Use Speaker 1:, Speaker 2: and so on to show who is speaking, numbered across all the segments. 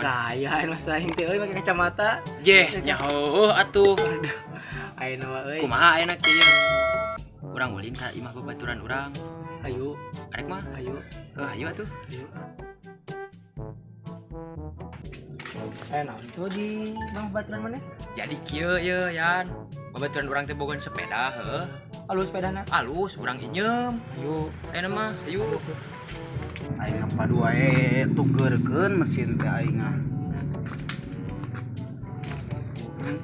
Speaker 1: Gaya anu aing teh euy make kacamata.
Speaker 2: Jeh, nyaho atuh.
Speaker 1: Aduh. Ayeuna mah euy.
Speaker 2: Kumaha ayeuna teh ieu? Urang ulin ka imah babaturan urang.
Speaker 1: Ayo,
Speaker 2: Arek mah.
Speaker 1: Ayo,
Speaker 2: Heuh, ayo atuh.
Speaker 1: Ayo. Saya naon tuh di imah babaturan mana?
Speaker 2: Jadi kieu ye, Yan. Babaturan urang teh bogoan sepeda, heuh.
Speaker 1: Alus sepedana.
Speaker 2: Alus, urang injem.
Speaker 1: Ayo.
Speaker 2: Ayeuna mah, ayo.
Speaker 3: Aing padu wae tugeurkeun mesin teh aing ah.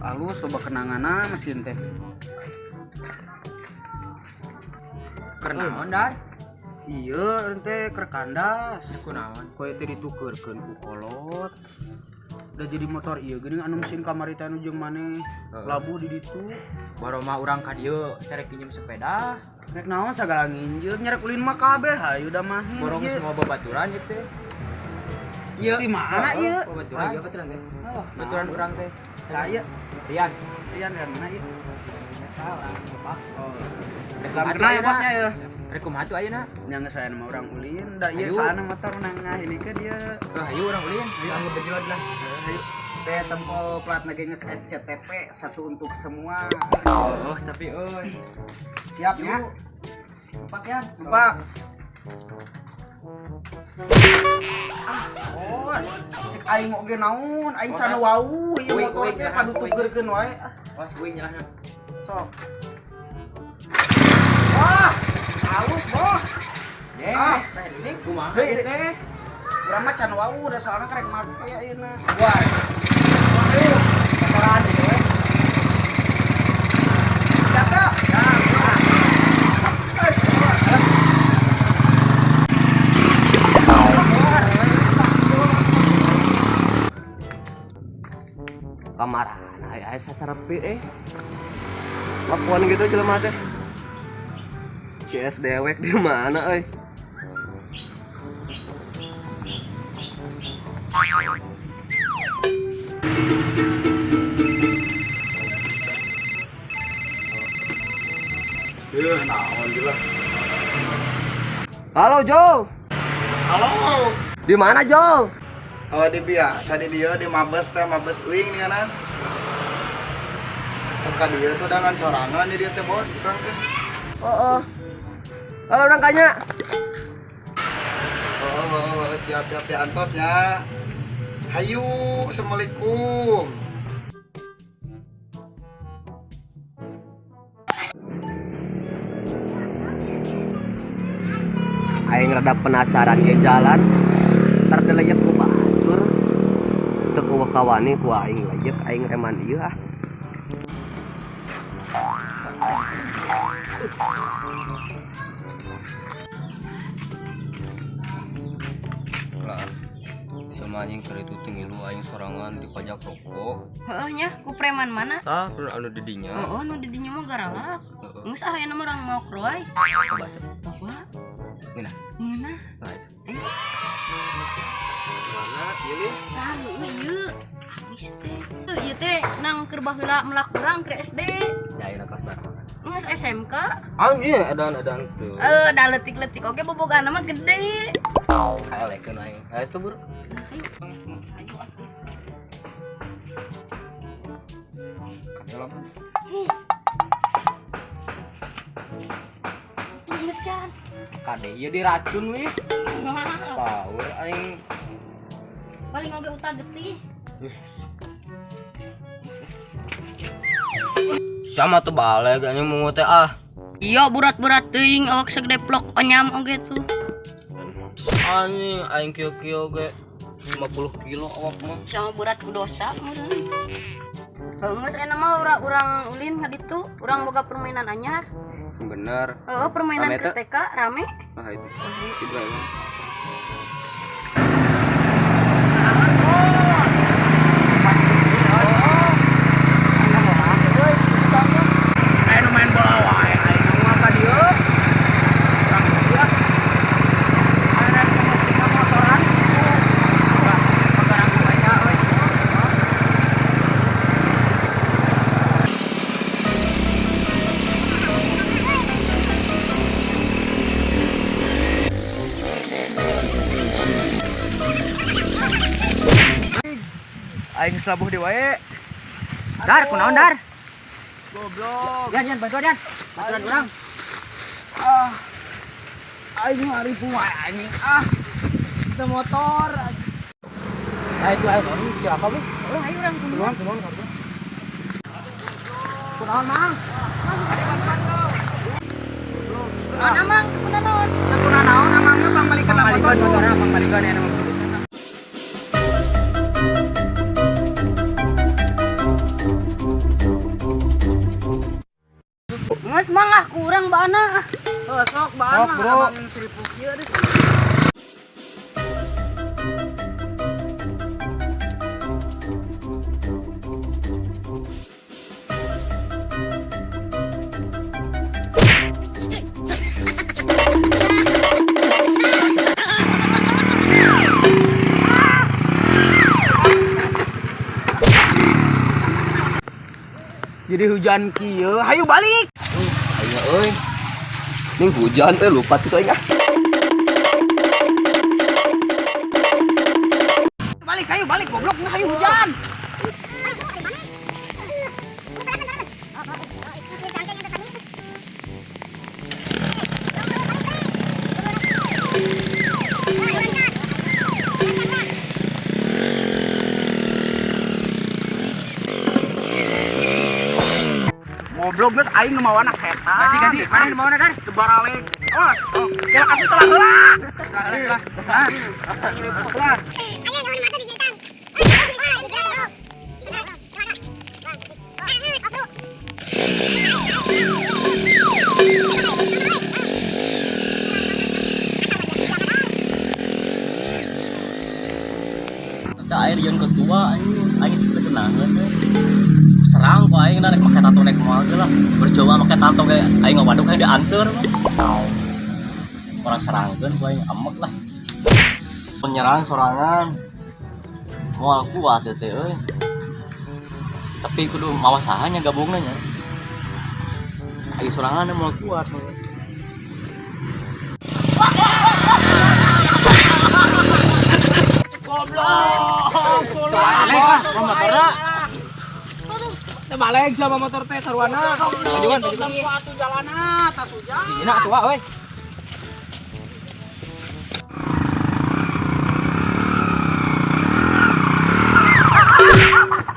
Speaker 3: Alus loba kenanganna mesin teh.
Speaker 2: Keur naon, Dar?
Speaker 3: Iya, teh keur kandas.
Speaker 2: Kunaon?
Speaker 3: Koe teh ditukeurkeun ku kolot. Udah jadi motor ieu geuning anu mesin kamari teh anu jeung maneh.
Speaker 2: Heeh.
Speaker 3: Labuh di ditu.
Speaker 2: Baru mah urang ka dieu carek pinjem sepeda.
Speaker 3: Rek naon sagala nginjeum nyerek ulin mah kabeh hayu da mah.
Speaker 2: Borong
Speaker 3: Ieu.
Speaker 2: semua babaturan ieu teh. Ieu.
Speaker 3: Di mana ieu?
Speaker 2: Babaturan.
Speaker 1: Oh, iya babaturan teh.
Speaker 3: Oh,
Speaker 2: Babaturan urang teh.
Speaker 3: Saya
Speaker 2: Rian.
Speaker 3: Rian Rian mana ieu?
Speaker 1: Eta orang Bapak.
Speaker 3: Oh.
Speaker 2: Rek
Speaker 3: Lam
Speaker 2: kumaha
Speaker 3: kena ya
Speaker 2: ayeuna?
Speaker 3: bosnya ya.
Speaker 2: Rek kumaha tuh ayeuna?
Speaker 3: Nya geus aya nama urang ulin, da ieu
Speaker 2: Ayo.
Speaker 3: saana motor nangah ini ke dia.
Speaker 2: Heuh, ayo urang ulin.
Speaker 1: Ayo anggo bejod lah.
Speaker 3: Ayo. Teh tempo plat lagi geus SCTP satu untuk semua.
Speaker 2: Oh, tapi euy.
Speaker 3: Siap ya?
Speaker 1: Numpak ya.
Speaker 3: Numpak. Ah, oh, cek aing oge naon, aing can wau ieu
Speaker 2: Uing,
Speaker 3: motor
Speaker 2: uing,
Speaker 3: teh
Speaker 2: nah,
Speaker 3: padu
Speaker 2: uing.
Speaker 3: tukeurkeun wae. Ah,
Speaker 2: Was uing nyalahna.
Speaker 3: sok. Wah, halus bos.
Speaker 2: Ye,
Speaker 3: Ah.
Speaker 2: teh ini kumaha
Speaker 3: Heuh,
Speaker 2: ieu teh?
Speaker 3: Urang mah can wau da soalna karek make ayeuna. Wah.
Speaker 1: Ayo, motoran gitu we.
Speaker 3: Jaka.
Speaker 4: Kamaran aya aya sasarepi eh. Lakuan gitu jelema teh. CS dewek di mana euy?
Speaker 3: Ieu naon gila.
Speaker 4: Halo Jo.
Speaker 3: Halo.
Speaker 4: Di mana Jo?
Speaker 3: Oh, di biasa di dia di Mabes teh Mabes uing nih kanan. Ka dieu tuh dangan sorangan di dieu teh bos urang teh.
Speaker 4: Oh, oh. Halo urang kanya.
Speaker 3: Oh, oh, oh, siap siap di antosnya. Hayu, assalamualaikum.
Speaker 4: Aing rada penasaran ge jalan. Ntar dileyep ku batur. Teu eueuh kawani ku aing leyep aing reman ieu ah.
Speaker 2: Lah. Sama anjing keur itu ngilu aing sorangan dipajak rokok.
Speaker 5: Heeh nya, ku preman mana?
Speaker 2: Tah, anu di dinya.
Speaker 5: Oh, nu di dinya mah garalak.
Speaker 2: Heeh.
Speaker 5: Geus ah ayeuna mah urang maok wae.
Speaker 2: Coba teh.
Speaker 5: Bawa.
Speaker 2: Ngeunah.
Speaker 5: Ngeunah.
Speaker 2: Nah, itu.
Speaker 5: Ayo.
Speaker 4: Mana ieu nih?
Speaker 5: Tah heueuh ieu. Habis teh. Heuh, ieu teh nang keur baheula melak urang keur SD.
Speaker 2: Ya ayeuna kelas berapa?
Speaker 5: Geus SMK.
Speaker 2: Anjing, edan-edan tuh.
Speaker 5: Eh, da leutik-leutik oge bobogana mah gede.
Speaker 2: Kaelekeun aing. Ayo tuh, Bur.
Speaker 5: Ayo. Ayo atuh.
Speaker 2: Kaelep.
Speaker 5: Geus can.
Speaker 2: Kade ieu diracun wis. Power aing.
Speaker 5: Paling oge utah getih.
Speaker 2: Sama tuh balik anjing mungut teh ah.
Speaker 5: Iya berat-berat teuing awak segede plok onyam oge tuh.
Speaker 2: Anjing aing kieu-kieu ge 50 kilo awak mah.
Speaker 5: Sama berat ku dosa meureun. Heuh, geus enak mah urang ulin ka ditu, urang boga permainan anyar.
Speaker 2: Bener.
Speaker 5: Heeh, permainan
Speaker 2: Rame
Speaker 5: ke
Speaker 2: teh?
Speaker 5: TK rame.
Speaker 2: Ah itu. Itu emang.
Speaker 3: Ayo main bola wae, aing mah ka dieu. Urang dieu. Aing mesin motoran gitu. Motoran banyak euy.
Speaker 4: Aing selabuh di wae.
Speaker 3: Dar, kunaon dar?
Speaker 4: Goblok.
Speaker 3: Yan, yan, bantuan yan. Bantuan urang.
Speaker 1: Ah. Aing ngaripu wae anjing. Ah. Itu motor.
Speaker 3: Ayo itu ayo naon cilaka bu.
Speaker 5: Oh, ayo urang
Speaker 3: Kunaon, kunaon kunaon. Kunaon mang?
Speaker 5: Kunaon amang, kunaon.
Speaker 1: Kunaon naon amangnya pangbalikeun lah motor.
Speaker 3: Motorna pangbalikeun ya nama.
Speaker 5: Geus mang ah kurang baana ah.
Speaker 1: Oh, sok bahan
Speaker 4: Sok, bro.
Speaker 1: amang seribu kieu deh. Jadi hujan kieu, hayu balik.
Speaker 4: Ayo euy. Ning hujan teh lupa kitu aing ah.
Speaker 1: Balik, hayu balik goblok, hayu hujan. Goblok geus aing nu mawana setan.
Speaker 3: Ganti ganti, mana nu mawana dar?
Speaker 1: Teu baralek. Oh, oh. Ya aku salah heula.
Speaker 3: Salah, salah.
Speaker 1: Salah.
Speaker 2: Eta air yang ketua anjing aing sih ketenangan serang kok aing rek make tato rek moal ge lah bercoba make tato ge aing ngawaduk aing dianteur orang serangkeun ku aing amek lah penyerang sorangan moal kuat teh euy tapi kudu mawa saha nya gabungna nya aing sorangan moal kuat.
Speaker 3: Teu balik sama motor teh sarwana. Majuan, majuan.
Speaker 1: Atuh jalana tas hujan.
Speaker 3: Dina atuh euy.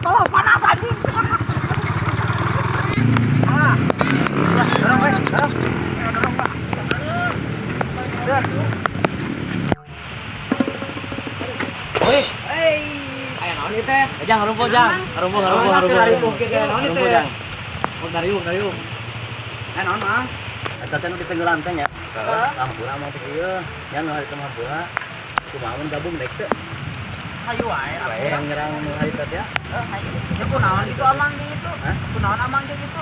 Speaker 1: Tolong panas anjing.
Speaker 3: Ah. Dorong we, dorong.
Speaker 1: Dorong, Pak.
Speaker 3: Woi. Aya naon ieu teh?
Speaker 2: Jang ngarumpul jang, ngarumpul ngarumpul ngarumpul.
Speaker 3: Ngarumpul kieu naon ieu teh?
Speaker 2: Ngariung ngariung.
Speaker 1: Eh naon mah?
Speaker 2: Eta teh nu ditenggelam teh nya. Hampura mah teh ieu. Nya nu harita mah hampura. Kumaha mun gabung rek teh?
Speaker 1: Hayu wae.
Speaker 2: Urang nyerang nu harita teh.
Speaker 1: Ya kunaon gitu amang ge gitu. Kunaon amang ge gitu.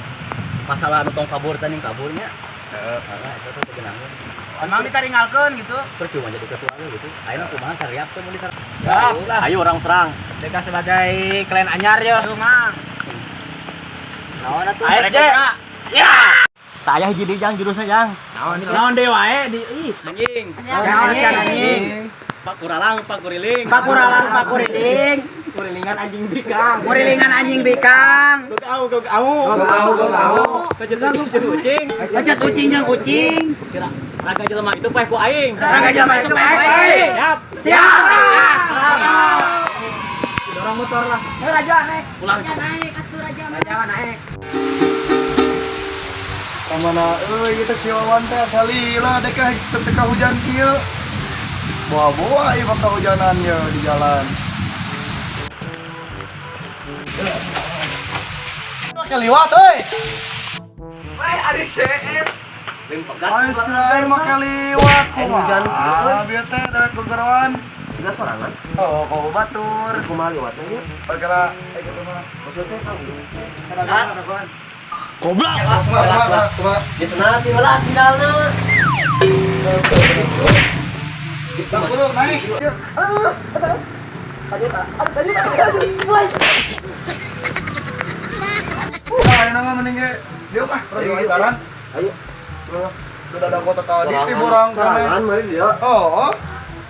Speaker 2: Masalah nu tong kabur teh ning kaburnya. Heeh, karena eta teh teu geunaheun.
Speaker 1: Amang ditaringalkeun gitu.
Speaker 2: Percuma jadi ketua ge gitu. Ayeuna kumaha sariap teh mun diserang.
Speaker 3: Ya,
Speaker 2: Ayo orang serang.
Speaker 3: Deka sebagai klan anyar yo.
Speaker 1: Ayo mang.
Speaker 2: Naon atuh?
Speaker 3: ASJ.
Speaker 2: Ya. Tayah hiji deui jang jurusna jang.
Speaker 3: Naon itu?
Speaker 1: Naon deui wae di ih.
Speaker 2: Anjing.
Speaker 1: Naon anjing.
Speaker 2: Pakuralang pakuriling.
Speaker 1: Pakuralang pakuriling.
Speaker 2: Kurilingan anjing bikang.
Speaker 1: Kurilingan anjing bikang.
Speaker 2: Gog au gog au.
Speaker 3: Gog au, gog au.
Speaker 2: Kecut kucing kucing.
Speaker 1: Kecut ucing jeung kucing.
Speaker 2: Raga jelema itu paeh ku aing.
Speaker 1: Raga jelema itu paeh ku aing.
Speaker 2: Siap.
Speaker 1: Siap.
Speaker 3: Dorong motor lah.
Speaker 1: Ayo raja naik.
Speaker 2: Pulang.
Speaker 5: Naik atuh raja.
Speaker 1: Raja naik.
Speaker 6: Kamana euy kita si Wawan teh salila deka teu hujan kieu. Boa-boa ieu bakal hujanan ye di jalan. Pakai liwat euy.
Speaker 3: Weh, ari CS.
Speaker 6: Ayo selain make liwat
Speaker 4: hujan kieu, euy.
Speaker 6: kumaha bieu teh dewek gegeroan.
Speaker 4: Tiga sorangan.
Speaker 6: Oh, kau batur.
Speaker 4: Kumaha liwatna ieu?
Speaker 6: Perkara kitu mah.
Speaker 4: Maksudnya tahu.
Speaker 6: Kadagoan. Goblok. Kumaha kumaha kumaha.
Speaker 4: Ya senang heula sindalna.
Speaker 6: Tak kudu naik. Nah, ayeuna mah mending ge diuk ah, terus jalan.
Speaker 4: Ayo.
Speaker 6: Sudah ada kota tadi di borang
Speaker 4: Sorangan mari dia.
Speaker 6: Oh,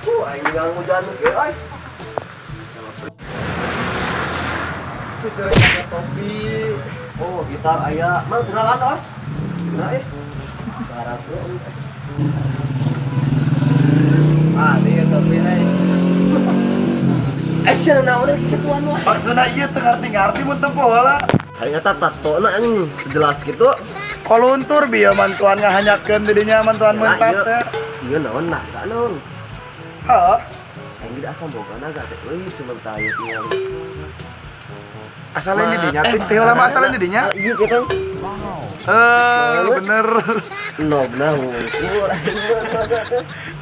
Speaker 4: Aing juga hujan ge euy.
Speaker 6: Bisa rek topi.
Speaker 4: Oh, gitar aya. Mang sendal atuh. Nah, eh. Barang. Ah, dia topi eh. Eh, sia naon kituan wah.
Speaker 6: Maksudna ieu teu ngarti-ngarti mun tempo heula.
Speaker 4: Ternyata tatona anjing jelas gitu.
Speaker 6: Koluntur bieu mantuan ngahanyakeun di dinya mantuan mentas teh.
Speaker 4: Ieu naon naga naon.
Speaker 6: Heeh.
Speaker 4: Aing geus asa boga naga teh euy sementara ieu tinggal.
Speaker 6: Asalnya di dinya teh heula mah asalnya di dinya.
Speaker 4: Ieu kitu.
Speaker 6: Eh, bener.
Speaker 4: Nogna hungkul.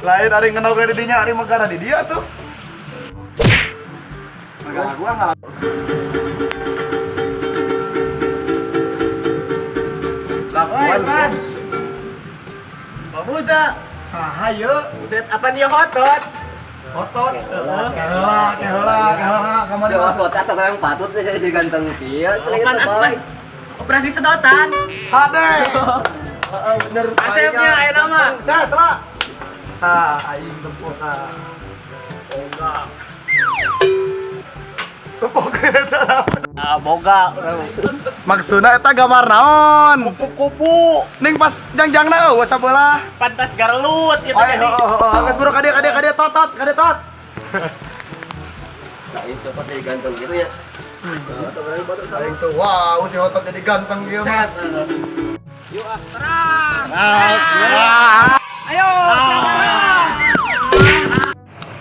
Speaker 6: Lain ari ngenog di dinya ari megara di dia tuh. Megara gua ngalah.
Speaker 4: Lakuan.
Speaker 3: Pemuda.
Speaker 6: Saha yeuh?
Speaker 3: Buset apa nih hotot?
Speaker 6: Hotot. Heula, heula, heula kamari.
Speaker 4: Si hotot asa yang patut teh jadi ganteng kieu.
Speaker 3: Pan pas operasi sedotan.
Speaker 6: Hade.
Speaker 4: Heeh bener.
Speaker 3: Asepnya ayeuna mah.
Speaker 6: Dah, salah. Tah, aing tempo tah. Boga. Boga eta.
Speaker 3: Ah, boga.
Speaker 6: Maksudna eta gambar naon?
Speaker 3: Kupu-kupu.
Speaker 6: Ning pas jangjangna eueuh sabelah.
Speaker 3: Pantas garelut gitu
Speaker 6: jadi. Oh, geus buru ka dieu ka dieu ka dieu tot tot ka dieu tot.
Speaker 4: Lain sobat jadi ganteng gitu ya.
Speaker 6: Aing tuh wow si hotot jadi ganteng kieu mah.
Speaker 3: Yuk ah, terang. Ayo, serang.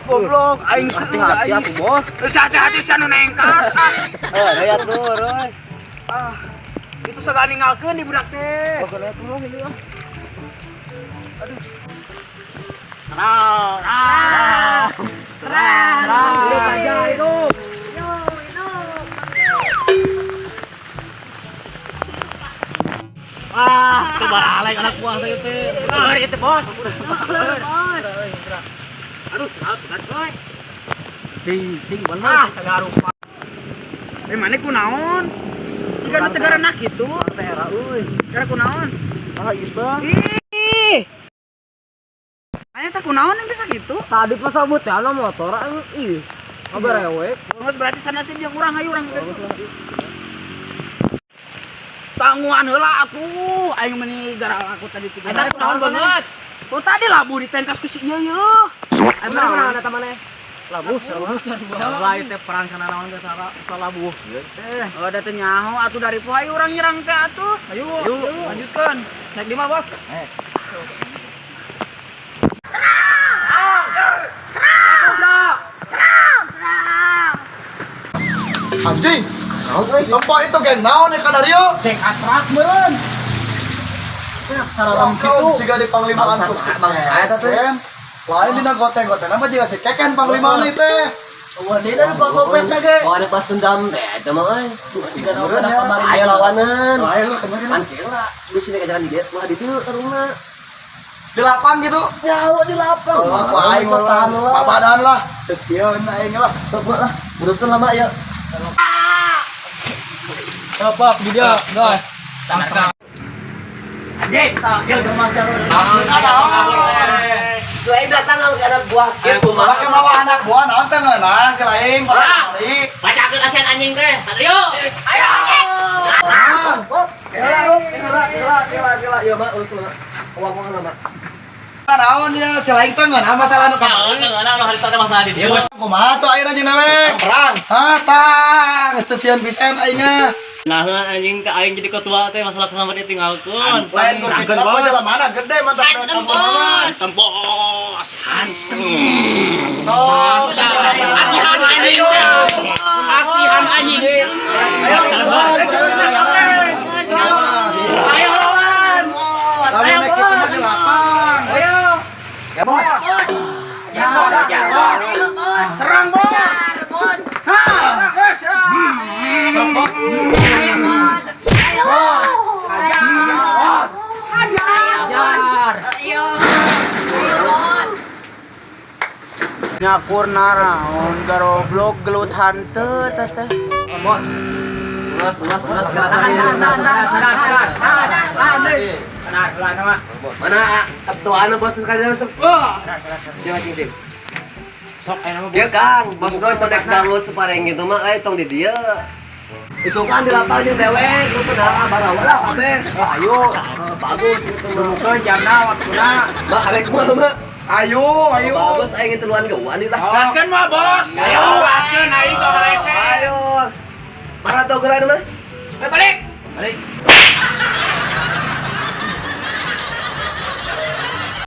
Speaker 3: Goblok aing
Speaker 4: hati aku bos.
Speaker 3: Geus hati-hati sia nu nengkas.
Speaker 4: Eh, raya tuh, Roy.
Speaker 3: Ah, itu sagala ninggalkeun di budak teh.
Speaker 4: Oh, lihat tuh ini ah.
Speaker 3: Aduh. Terang. Terang. Hidup aja hidup.
Speaker 5: Yo, hidup.
Speaker 3: Ah, kebalik anak buah teh teh. Ah, itu bos.
Speaker 5: Bos.
Speaker 3: Aduh, salah tuh coy. Ting, ting bener. Ah, sagala rupa. Eh, mana kunaon? Kan tegara nak gitu.
Speaker 4: Teh era euy.
Speaker 3: Gara kunaon?
Speaker 4: Ah, itu.
Speaker 3: Ih. Aya teh kunaon yang bisa gitu?
Speaker 4: Tadi pas sabut ya motor ih. Ngabarewek.
Speaker 3: Geus berarti sana sih jeung urang hayu urang. Tangguhan heula atuh, aing meni gara aku tadi tiga. Eta kunaon banget. Tuh tadi labu ditenkas ku si ieu yeuh.
Speaker 4: Aing mana eta maneh?
Speaker 1: Labuh sarua sarua teh perang kana naon teh salah labuh.
Speaker 3: Eh, oh da teh nyaho atuh dari poe ayo urang nyerang teh atuh.
Speaker 1: Ayo, lanjutkan. Naik di mana, Bos?
Speaker 3: Eh. Serang! Serang!
Speaker 5: Serang! Serang!
Speaker 6: Anjing. Tempo itu geng naon ka Dario?
Speaker 1: Geng atrak meureun.
Speaker 6: Sararam kitu siga di panglimaan tuh.
Speaker 4: Bangsa eta teh.
Speaker 6: Lain dina goten-goten apa juga si keken panglimaan teh.
Speaker 1: Wah, dia dari Pak Kopet lagi.
Speaker 4: Oh, ada pas dendam teh eta mah euy.
Speaker 1: Siga naon kana kamari.
Speaker 4: Ayo lawanan.
Speaker 6: Ayo lah kemarin.
Speaker 4: Pan kela, di sini jangan di dieu, mah di dieu tarungna.
Speaker 6: Di lapang gitu.
Speaker 4: Nyawa di lapang.
Speaker 6: Oh, aing
Speaker 4: tahan lah.
Speaker 6: Papadan lah. Geus sieun aing lah.
Speaker 4: Sok lah, teruskeun lama ya.
Speaker 1: Apa di dia, guys.
Speaker 3: Langsung. Anjing,
Speaker 4: Selain datang ke anak buah kieu kumaha?
Speaker 6: Make mawa anak buah naon teh ngeunah si lain.
Speaker 5: Bacakeun asian anjing teh. Satrio.
Speaker 4: Ayo anjing. Kela, kela, kela, kela, kela. Ieu mah urus mah. Uang lama.
Speaker 6: Naon ya si lain teh ngeunah masalah nu kamari.
Speaker 2: Ngeunah nu harita teh masalah di dieu.
Speaker 6: Kumaha tuh ayeuna jeung dewek? Perang. Hah, tah, geus teu sieun pisan aing mah.
Speaker 2: Nah, anjing teh aing jadi ketua teh masalah kesambar ditinggalkeun.
Speaker 6: Lain ku kitu apa jalan mana gede mantap
Speaker 2: Hantem bos. Hantem.
Speaker 6: Tos,
Speaker 3: Asihan anjing. Asihan anjing.
Speaker 6: Ayo lawan. Lawan naik kita mah di lapang. Ayo.
Speaker 4: Ya bos.
Speaker 3: Ya, bos. Serang bos. Hah, serang bos.
Speaker 5: Ayo, Bos. Ayo.
Speaker 3: Ajar. Ajar.
Speaker 5: Ayo. Ayo, Bos.
Speaker 3: Nyakur naraon garoblok gelut hanteu teteh.
Speaker 4: Bos. Ulas, ulas, ulas gerakan. Mana ketuaan bos sekalian masuk. Coba cing.
Speaker 1: Sok aya nama
Speaker 4: Ya Kang, bos doi pada download separeng gitu mah tong di dieu. Isukan di lapang jeung dewek, lu pernah barawa lah kabeh. Ayo, bagus gitu mah.
Speaker 3: Bukan jamna waktuna.
Speaker 4: Mak arek kumaha mah?
Speaker 6: Ayo, ayo.
Speaker 4: Bagus aing tiluan ge wani lah.
Speaker 3: Gaskeun mah, Bos. Ayo, gaskeun aing tong rese.
Speaker 4: Ayo. Mana tau geura mah?
Speaker 3: Eh, balik. Balik.